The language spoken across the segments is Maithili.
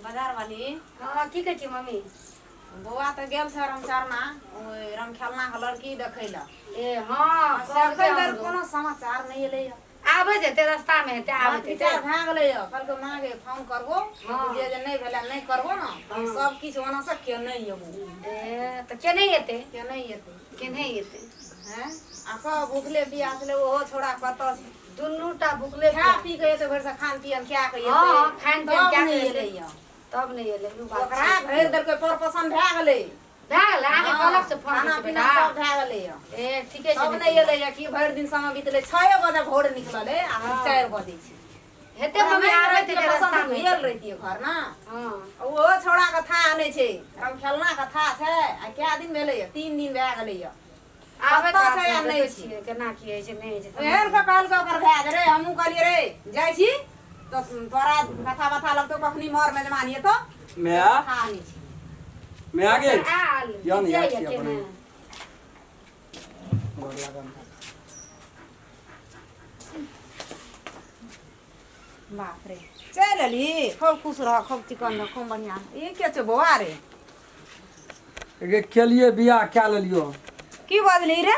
बाजार वाली। हँ, की कहै छियै मम्मी? बौआ तऽ गेल छै रामचरना, ओहि रामखेलना के लड़की देखै लए। ए हँ, से कहलकै एखन धरि हमरो। कोनो समाचार नहि एलैए। आबैत हेतै, रास्तामे हेतै, बात आबैत हेतै। विचार भए गेलैए। कहलकै माँ गे, फोन करबो। हँ। जे जे नहि भेलै, नहि करबो ने तऽ हम हँ। सब किछु ओना से के नहि एबो। ए तऽ के नहि एतै? के नहि एतै? के नहि एतै? हैं, आ सब भुखले पियासले ओहो छोड़ा कतऽ छै? दुनू टा भुखले खा पी के एतै, भरि से खान पियन कए के एतै। हँ, खान पियन तब कए के नहि एतै। एलैए। तब नहि एलै, ई बात ओकरा छै। भरि देलकै, पर पसन्द भए गेलै। भए गेलै अहाँके? हँ, कहलक से फोन खाना कऽ पीना बेटा? सब भए गेलैए। ए ठीके छै। तब नहि एलैए कि भरि दिन समय बितलै। 6 बजे भोर निकललै आ हँ। 4 बजै छै। हेतै मम्मी, आबैत हेतै पसन्द रास्तामे। भेल रहितियै घर ने। हँ। ओहो छौड़ाके था नहि छै, रमखेलनाके था छै। आ कए दिन भेलैए? 3 दिन भए गेलैए। आबैत कतऽ छै आ रास्तामे नहि देखै छै। छियै केना की होइ छै, नहि होइ छै। एहन के कहलकै ओकर भाय जे रे, हमहूँ कहलियै रे, जाइ छी तऽ तोरा कथा बथा लगतौ, कखनी मर मेजबान एतौ। माय। था नहि छै। माय गे। आयल। यौ ने, जाइए यार छी केने। अपने। गोर लागम। बाप रे, चलि एलही? खूब खुश रह, खूब चिकन रह, खूब बढ़िआँ। ई के छौ बौआ रे? गे, केलिए बियाह कए लेलियो। की बजली रे?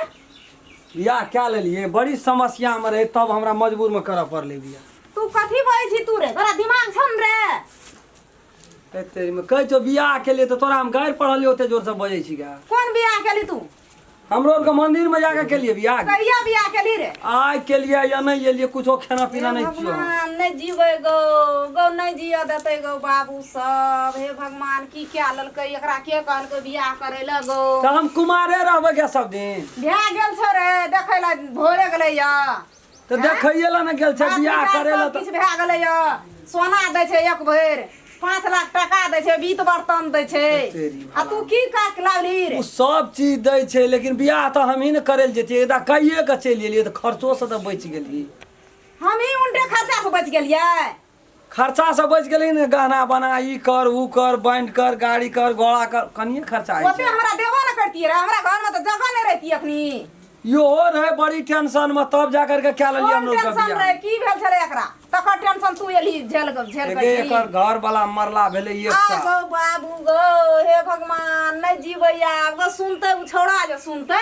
बियाह कए लेलिए। बड़ी समस्यामे रहै, तब हमरा मजबूरमे करऽ पड़लै बियाह। तू कथी बजै छी तू रे? तोरा दिमाग छौ ने रे? एते कहै छौ बियाह केलिए तऽ तोरा हम गारि पढ़लियै, ओते जोरसँ बजै छी गे। कोन बियाह केली तू? हमरो आरके मंदिरमे जाके केलिए बियाह। कहिया बियाह केली रे? आइ केलिए या नहि एलिए, कुछो खाना पीना हे नहि छियो। भगवान, नहि जीबै गौ, गौ नहि जियऽ देतै गौ बाबू सब। हे भगवान, की कए लेलकै एकरा? के कहलकै बियाह करै लए गौ? तऽ हम कुमारे रहबै गे सब दिन? भए गेल छौ रे, देखै लए भोरे गेलै या। तऽ देखैए लए ने गेल छै बात बियाह विचार करै लए सब तऽ किछु भए गेलै या। सोना दै छै एक भरि, 5 लाख टाका दै छै, बीत बर्तन दै छै। तेरी। आ तू की काज लावली रे? ओ सब चीज दै छै, लेकिन बियाह तऽ हमही ने करै लए जैतियै। एकदा कहिए के चलि एलियै तऽ खर्चोसँ तऽ बचि गेलियै। हमही उल्टे खर्चा से बचि गेलियै। खर्चासँ बचि गेली ने। गहना बना, ई कर, ऊ कर, बैंड कर, गाड़ी कर, घोड़ा कर, कनिए खर्चा होइ ओते छै। हमरा देबो ने करतियै रे, हमरा घरमे तऽ जगह नहि रहितियै अखनी। इहो रहै बड़ी टेंशन में, तब जा करके क्या लेलियै हम कोन लोग के टेंशन बियाह। रहे? की भेल छलै एकरा? तकर टेंशन तू एलही झेल झेल एगे, एकर घर वाला मरला भेलै एक आ साल। गौ बाबू गौ, हे भगवान, नहि जीबै आब गौ। सुनतै ओ छौड़ा, जे सुनतै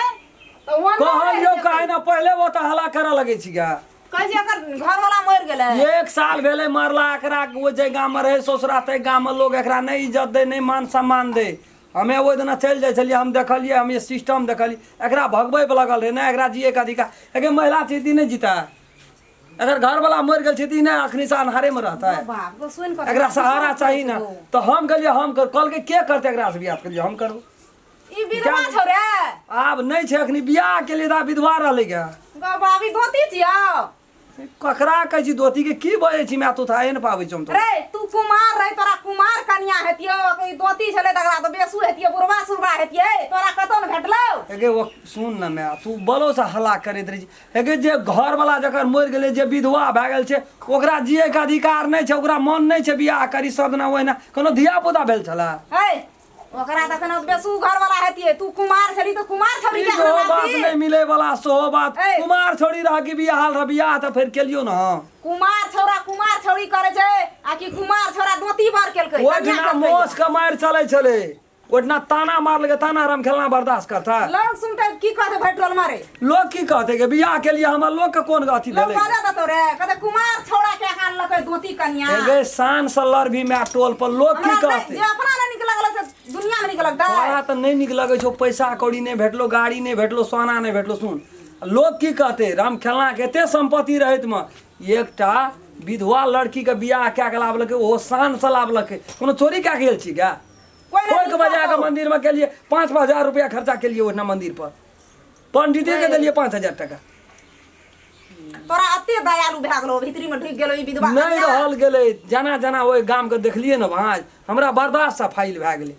तऽ ओ नहि रहि कहलियौ जेतै। काहे ना पहिले वो तऽ हल्ला करऽ लगै छी गे। कहै छै एकर घरवाला मरि गेलै। एक साल भेलै मरला एकरा। ओ जे गाममे रहै ससुरा, ताहि गाममे लोग एकरा नहि इज्जत दै, नहि मान सम्मान दै। हमे ओहि दिना चलि जाइ छलियै, हम देखलियै, हम ये सिस्टम देखलियै। एकरा भगबै पर लगल रहै, नहि एकरा जियैके अधिकार। एके महिला छै तऽ ई नहि जीतै? एकर घरवला मरि गेल छै तऽ ई नहि अखनी से अन्हारेमे रहतै? बाप गो, सुनि कऽ एकरा सहारा चाही ने। तऽ हम कहलियै हम कर, कहलकै के करतै एकरा से बियाह? कहलियै हम करबै। ई विधवा छौ रे? आब नहि छै अखनी। बियाह के लिए तऽ आब विधवा रहलै गे। गौ बाबी, धोती छियौ? ककरा कहै छी धोती के? की बजै छी माय, तू थाहे ने पाबै छौ हम तोरा। रे, तू कुमार रही, तोरा कुमार कनिया हेतियौ। ई धोती छलै तकरा तऽ बेसु हेतियै, बुढ़वा सुरबा हेतियै, तोरा कतौ ने भेटलौ। हेगे ओ सुन ने माय, तू बलो से हल्ला करैत रहै छी। हेगे, जे घरवला जकर मरि गेलै, जे विधवा भए गेल छै, ओकरा जियैके अधिकार नहि छै? ओकरा मन नहि छै बियाह करी सब दिना ओहिना? कोनो धिया पुता भेल छलै? है, ओकरा तऽ एखन बेसु घरवाला हेतियै। तू कुमार छली तऽ कुमार छौड़ी ई के सेहो बात नहि मिले वाला, सेहो बात। ए। कुमार छोड़ी रह कि बियाह रह, बियाह तऽ फेर केलियो ने हम। कुमार छौड़ा कुमार छौड़ी करे छै आ कि कुमार छौड़ा दोती बार केलकै, कनिया ओहिठिना केलकै? मोस के मारि चलै छलै, ओहिठिना ताना मारलकै, ताना राम खेलना बर्दाश्त करता? लोग सुनते की कहते भटरोल मारे? लोग की कहते के बियाह के लिए हमर लोग के कोन अथी लोग भेलै? बाजा देतो रे, कहते कुमार छौड़ा के आनलकै दोती कनिया। एगे शान से लड़ भी मैं टोल पर, लोग की हमरा नहि- कहते? जे अपना नहि नीक लगल से दुनिया में नीक लगतै? तोरा तऽ नहि नीक लगै छौ, पैसा कौड़ी नहि भेटलो, गाड़ी नहि भेटलो, सोना नहि भेटलो। सुन, लोग की कहते? राम खेलना के एते संपत्ति रहैत मे एकटा विधवा लड़की के बियाह कए के लाबलकै, ओहो शान से लाबलकै। कोनो चोरी कए के गेल छी गे? कोइ नहि ठोकि बजा के कहतौ। मंदिर में केलिए, 5-5 हजार रुपया खर्चा केलिए ओहिना मंदिर पर, पंडिते के देलिए 5,000 टका। तोरा एते दयालु भए गेलो, भीतरी में ढुकि गेलो ई विधवा नहि कनिया? रहल गेलै। जेना जेना ओहि गाम के देखलिए ने भाँज, हमरा बर्दाश्त से फाइल भए गेलै।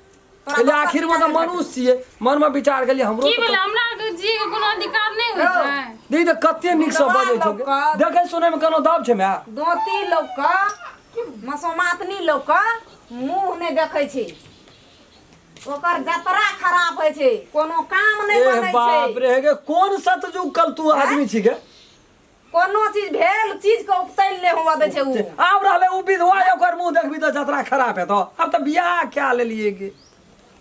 तोरा कहलियै दोसर आखिर मे तऽ विचार मनुष्य छियै, मनमे विचार केलियै हमरो की तऽ भेलै? हमरा आरके जियै के कोनो अधिकार नहि होइ छै? दी तऽ कते नीकसँ विधवा बजै छौ गे। लोकके- देखै सुनैमे कोनो दब छै माय? दोती लोक मसोमातनी लोक मुँह नहि देखै छै, ओकर जतरा खराब होइ छै, कोनो काम नहि ए बनै बाप छै। रे, हे गे, कोन सतयुग कल तू आदमी छी गे? कोनो चीज भेल चीज के उपतैल नहि हुआ दै छै उ। आब रहले उ विधवा, ओकर मुंह देखबी तऽ जतरा खराब हेतौ। आब तऽ बियाह कए लेलिए गे।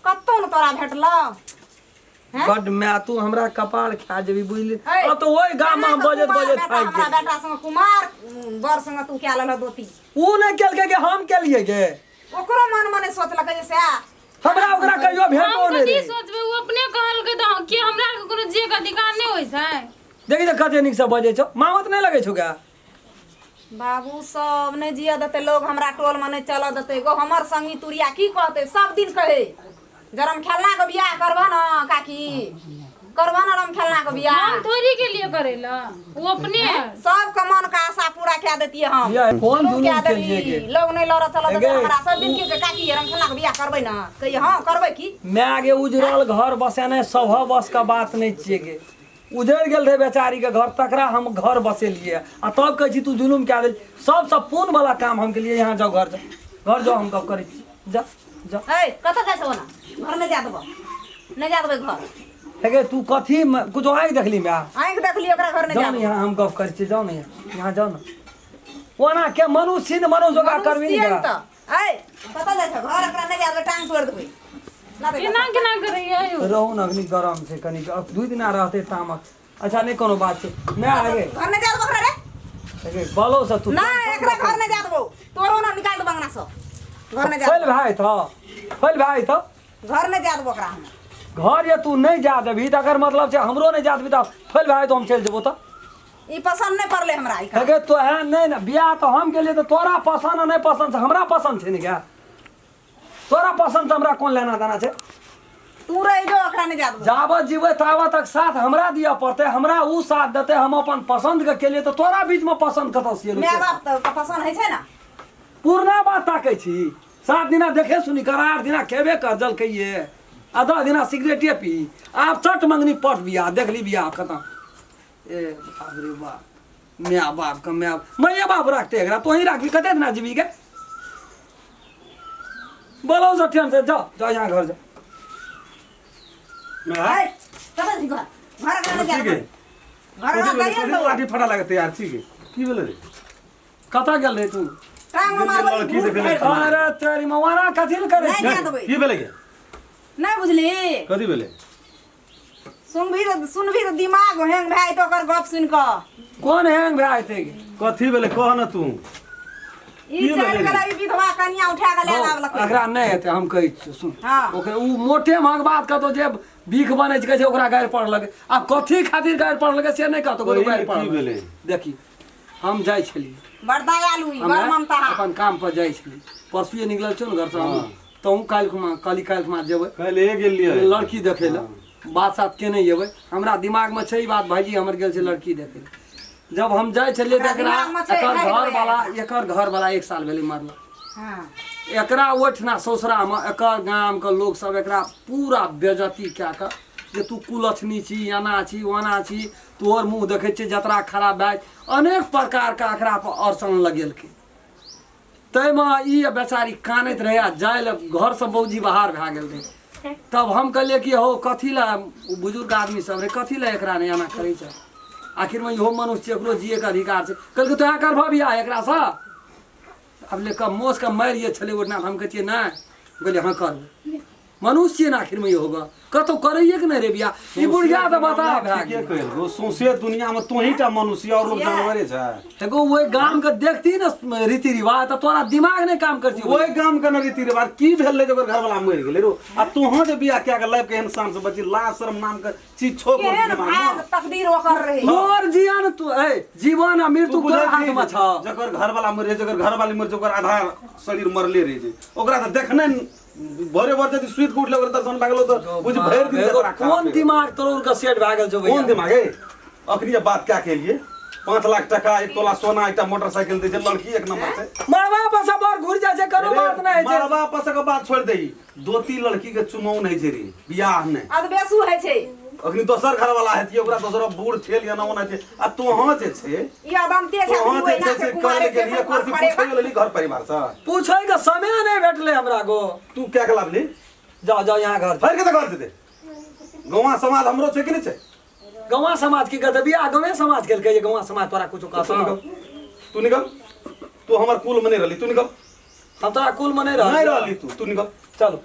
कतौ ने तोरा भेटलौ? हैं? बड माय, तू हमरा कपार खा जेबी, बुझली? ऐ, अब तऽ ओहि गाम मे हम केना बजैत कुमार बजैत बेटा थाकि हमरा गेलियै। बेटा संग कुमार बर संग तू कए लेलह दोती? उ नहि केलकै के हम केलिए गे? ओकरो मन मने सोचलकै जे सएह। हमरा ओकरा कहियो भेटो हम नहि कथी रहे। सोचबै? ओ अपने कहलकै तऽ कि हमरा आरके कोनो जियैके अधिकार नहि होइ छै? देखी तऽ कते नीकसँ बजै छौ, मामत नहि लगै छौ गे? बाबू, सब नहि जिय देतै लोग, हमरा टोल में नहि चलऽ देतै गो। हमर संगी तुरिया की कहतै? सब दिन कहै जरम खेलना के बियाह करबह न काकी, करबह न रम खेलना के बियाह। हम थोड़ी के लिए करै ला, ओ अपने। सबके मन के आशा पूरा कए देतियै हम। बियाह कोन तू जुलूम कए के लिए देबही गे? लोग नहि लड़ऽ चलऽ देतै गे। हमरा। सब दिन की कहै, काकी, रम खेलना के बियाह करबै न? कहियै हँ, करबै की। माय गे, उजड़ल घर बसेनाइ सभ बस के बात नहि छियै गे। उजड़ि गेल रहै बेचारीके घर, तकरा हम घर बसेलियै आ तब कहै छी तू जुलुम कए देली। सबसँ पुण्य वाला काम हम केलियै। यहाँ जाउ, घर जाउ, घर जाउ, हम गप करै छी, जा जा। ऐ, कतऽ जाइ छौ ओना? घर नहि जा देबऽ, नहि जा देबै घर। हे गे, तू कथी कुछो आँखि देखली माय? आँखि देखली, ओकरा घर नहि जाउ जा ने देबै। यहाँ, हम गप करै छी, जाउ ने यहाँ, यहाँ जाउ ने। ओना के मनुष्य छी ने, मनुष्य ओकरा मनुष्य करबी ने छियै ने करा। तऽ ऐ, कतऽ जाइ छौ? घर ओकरा नहि जा देबै, टांग तोड़ि देबै। ला दे। केना केना करैया यौ? रहू ने, अखनी गरम छै कनी, 2 दिना रहतै तामक। अच्छा, नहि कोनो बात छै, नहि आगे। घर नहि जा देबो ओकरा रे। हे बलो से तू। नहि, एकरा घर नहि जा देबो। तोरो ने निकाल देबो अंगना से। घर नहि जा फैल भाई तऽ, फैल भाई तऽ। घर नहि जा देबो ओकरा हम। घर जे तू नहि जा देबही तऽ एकर मतलब छै हमरो नहि जा देबही, तऽ फैल भाई तऽ हम चलि जेबो तऽ। ई पसंद नहि पड़लै हमरा ई काम। हेगे तो है नहि ने, बियाह तऽ हम केलियै तऽ तोरा पसन्द आ नहि पसन्द छै, हमरा पसन्द छै ने गे। तोरा पसन्द से हमरा कोन लेना देना छै? तू रहि जो, ओकरा नहि जा देबो। जाबत जीबै ताबत तक साथ हमरा दिअ पड़तै, हमरा उ साथ देतै। हम अपन पसन्द के केलियै तऽ तोरा बीचमे पसन्द कतऽ से एलौ? माय बाप तऽ पसंद होइ छै ने। पुरना बात ताकै छी। 7 दिना देखे सुनी कर, 8 दिना खेबे कर जलखैये आ 10 दिना सिगरेटे पी, आब चट मंगनी पट बियाह, देखली बियाह खतम। ए बाप रे बाप, माय बाप के माय माये बाप रखते एकरा, तोही राखबी? कते दिना जीबी के? बोलो से टेंशन से। जाओ जाओ, यहाँ घर जाओ। ऐ, कतऽ छी घर? घर ओकरा नहि जा ठीक है। देबो। घर ओकरा जाइए ने देबो। लाठी फटा लगे तैयार छी के की भेलै रे? कतऽ गेल रहे तू? टांग में मारबै। लड़की देखै लए। अरे तेरी मवाना, कथी लए करै नहि छी? जा देबै। की भेलै गे? नहि बुझली? कथी भेलै? सुनभी तऽ सुनभी तऽ दिमाग हैंग भए जेतौ ओकर गप सुनि कऽ। कोन हैंग भए जेतै गे? कथी भेलै, कह न तू। ई की चलि भेलै? गेलै, ई विधवा कनिया उठा कऽ लए आबलकै। एकरा नहि हेतै, हम कहै छियौ, सुन। हँ। ओकरे उ मोटे महग बात कहतौ जे भीख बनै छै, कहै छै ओकरा गारि पढ़लकै। आब कथी खातिर गारि पढ़लकै से नहि कहतौ, कहतौ गारि की पढ़लकै। भेलै? देखी, हम जाइ छलियै। बड़ दयालु ई, हम बड़ ममता। अपन काम पर जाइ छलियै, परसुए निकलल छौ ने घरसँ हम। तहूँ काल्हि खुमा कहली, काल्हि खुमा जेबै। काल्हि गेलियै। लड़की देखै लए बात सात केने एबै। हमरा दिमागमे छै ई बात, भाईजी हमर गेल छै लड़की देखै लए। जब हम जाइ छलियै तऽ ओकरा एकरा दिमागमे छै, एकर भागि घर देबै। वाला, एकर घर वाला 1 साल भेलै मरला। एकरा ओहिठिना ससुरामे एकर गामके लोकसभ एकरा पूरा बेजती कए कऽ जे तू कुलक्षणी छी, एना छी, ओना छी, तोहर मुँह देखै छियै जतरा खराब भए, अनेक प्रकारके एकरा पर अड़चन लगेलकै। ताहिमे ई बेचारी कानैत रहै आ जाय लए घरसँ बौजी बाहर भए गेल रहै। तब हम कहलियै कि हौ, कथी लए, ओ बुजुर्ग आदमी सब रहै, कथी लए एकरा नहि एना करै छै? आखिरमे इहो मनुष्य छै, एकरो जियैके अधिकार छै। कहलकै, तोरा करबह बियाह एकरासँ? आब ले कऽ मोसके मारि जे छलै ओहिठिना। हम कहै छियै नहि, कहलियै हँ, करबै, मनुष्य छियै ने आखिरमे इहो गऽ। कतहु करैए के नहि रे बियाह, ई बुढ़िया तऽ बता भए ठीके गेल। कहल गो, सौंसे दुनिया में तोही टा मनुष्य और लोग जानवरे छै। देखो, ओहि गाम के देखती ने रीति रिवाज तऽ तोरा दिमाग नहि काम करती। ओहि गाम के न रीति रिवाज की भेलै जे ओकर घरवाला मरि गेलै रो, आ तोहँ जे बियाह कए के लाइफ के एहन शान से बची, लाज शरम नाम के चीज छो तोहर केहन दिमाग मे? भाग तकदीर ओकर रहे। तोर जीवन तू ए जीवन आ तू मृत्यु बुझै तोरा छी हाथ में छ। जकर घरवाला मरि जाइ छै, जकर घरवाली मरि छै, ओकर आधा शरीर मरले रहै छै। ओकरा तऽ देखने भोरे भोर यदि सुति के उठले, ओकर दर्शन भए गेलो तऽ बुझ भरि दिन एगो जतरा खराब कोन रहै। दिमाग तोर के सेट भए गेल छौ कोन भैया? दिमाग है? अखनी जे बात क्या केलिए, 5 लाख टका, 1 तोला सोना, एकटा मोटरसाइकिल दै छै, लड़की एक नंबर छै। मरबा पर सब और घुर जाइ छै, कोनो बात नहि होइ छै। मरबा पर के बात छोड़ दही, दोती लड़की के चुमाउन होइ छै रे, बियाह नहि। अधबेसू होइ छै। अखनी दोसर घर वाला हेतियै, ओकरा दोसर बूढ़ छेल या ना ओना छै, आ तोहाँ जे छै ई अदमते छै। तोहाँ जे ओहिना छै छै से कुमारे करे छै, के लिए घर कोई परिवार। पूछै लेली घर परिवार से? पूछै के समय नहि भेटलै हमरा गो। तू क्या के लाभली? जाओ जाओ, यहाँ घर। भरि के तऽ घर देते, गाँव समाज हमरो छै कि नहि छै? गौवा समाज की कहते बियाह गाँवे समाज केलकै जे गौवा समाज तोरा कुछो तू कहतौ। निकल, तू निकल, तू हमर कुल में नहीं रहली, तू निकल। हम तोरा कुल में नहीं रह नहीं रहली तू, तू निकल। चलो।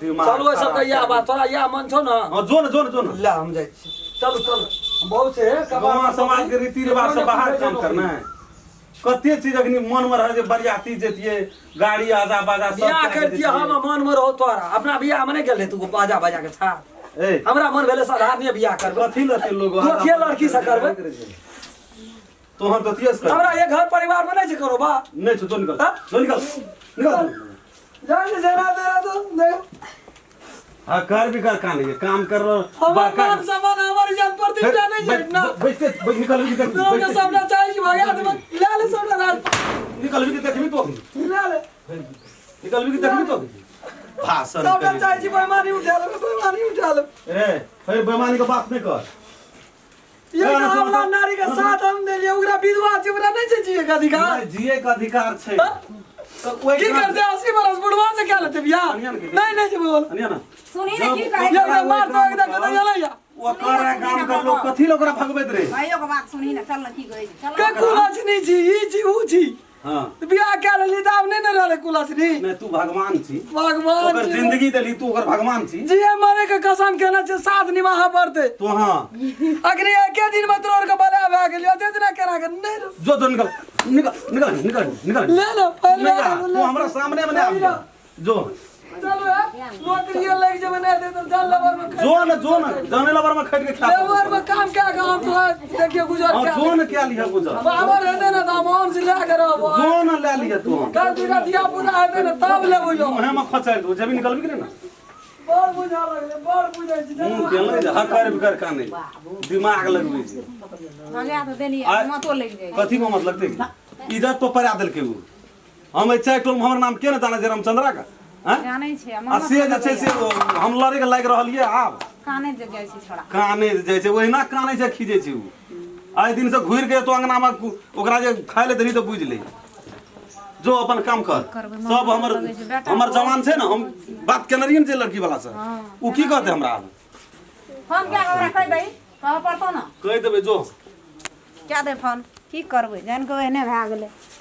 दिमाग चलू ओहि सबके खराब। इएह बात तोरा इएह मन छौ न। हाँ, जो न जो न जो न। ला हम जाइ छी, चलू चलू, बहुत से गाँव समाज के रीति रिवाज से बाहर काम करना है। कते चीज अखनी मन में रहे जे बरियाती जतिये, गाड़ी आजा बाजा सब बियाह कए के करतियै जैतियै। हम मन में रहो तोरा अपना बियाह में नहीं गेल तू बाजा बाजा के छा। ए हमरा मन भेलै साधारणीय बियाह करबै। कथी लते लोग दोथिये लड़की से करबै। तो हम दोथिये से करबै। हमरा ये घर परिवार में नहीं छै करो बा। नहीं छौ, जो निकल। हाँ? जो निकल, निकल। जान जरा जरा तो नहीं। हाँ कर भी कर, कान काम कर हमर मान सम्मान हमर इज्जत प्रतिष्ठा नहीं छै ना। बैठते बैठ, निकल भी देख। लोग के सामने चाहे कि भगा देबै, ले ले सबटा राज। निकल भी देखबी तो। ले ले। निकल भी देखबी तो भाषण सबटा करी। चाहे छी बेईमानी उठा लेबै, बेईमानी उठा लेबै। ए फिर बेईमानी के बात नहीं कर। ये ना, ना, हमला सुन, नारी के सुन। साथ हम देलियै, ओकरा विधवा छै, ओकरा नहीं छै जिए के अधिकार। नहीं, जिए के अधिकार छै। हाँ? तो ओहि की करते 80 बरस बुढ़वा से क्या लेते बियाह? अनिया ने की- नहीं नहीं जे बोल। अनिया ना। सुनही ने की कहै ये छै। एकदम मार तो एकदम कतौ गेलै या। ओ कर रहा काम कर लोग कथी लोग ओकरा भगबैत रहे। भाइयों के बात सुनही ने, चल ने की कहै छै, चल के ने। कुलक्षणी छी, ई छी, ऊ छी। हाँ। बियाह कए लेली तऽ आब नहि ने रहलै कुलक्षणी। नहीं तू भगवान छी, भगवान ओकर छी। जिंदगी देली तू, ओकर भगवान छी। जिए मरे के कसम केने छै, साथ निभाह पड़तै। तू हाँ अखनी एके दिन में तोड़ के बला भए गेलियो, एते दिना केना के नहीं रे। जो जो निकल निकल निकल निकल निकल। ले ले पहले नहीं जा, ले। तू हमरा सामने में नहीं आबि जा। जो चलो यार, नौकरी लग जेबै नहीं दे तो चल लेबर में जो न जो न जाने लबर में खट के खा। लेबर में काम क्या काम तो देखिए गुजर हाँ क्या। जो न क्या लिया गुजर। बाबर हेतै ने तऽ हम आम से लए के रहब। जो न ले लिया तू। कल दूटा धिया पुता हेतै ने तब लेबै यौ। मुँहे में खचाइ दू जब निकलबी कि ना। बड़ बुझा लगलै, बड़ बुझै छी। मुँह केलनै जे हकर बिकर कानै दिमाग लगबै छै। भगा तऽ देलियै, मतो लागि जाइ। कथी में मत लगतै? इज्जत तो परा देलकै उ। हम एहि चारि टोल में हमर नाम के ने जानै छै रामचंद्रा के? आँय? जानै छै। आ से जे छै से हम लड़े के लागि रहलियै आब। कानै जे जाइ छै छोड़ा। कानै जे जाइ छै ओहिना कानै छै, खीजै छै उ। आइ दिन से घुरि के एतौ अंगना में ओकरा जे खाय ले देलही तऽ बुझि ले। जो अपन काम कर। सब हमर हमर जवान छै ने, हम बात केने रहियै ने जे लड़की वाला से, उ की कहतै हमरा आब? फोन क्या ओकरा कहि दही, कहऽ पड़तौ ने। कहि देबै जो। क्या दे फोन, की करबै जानि कऽ ओहने भए गेलै।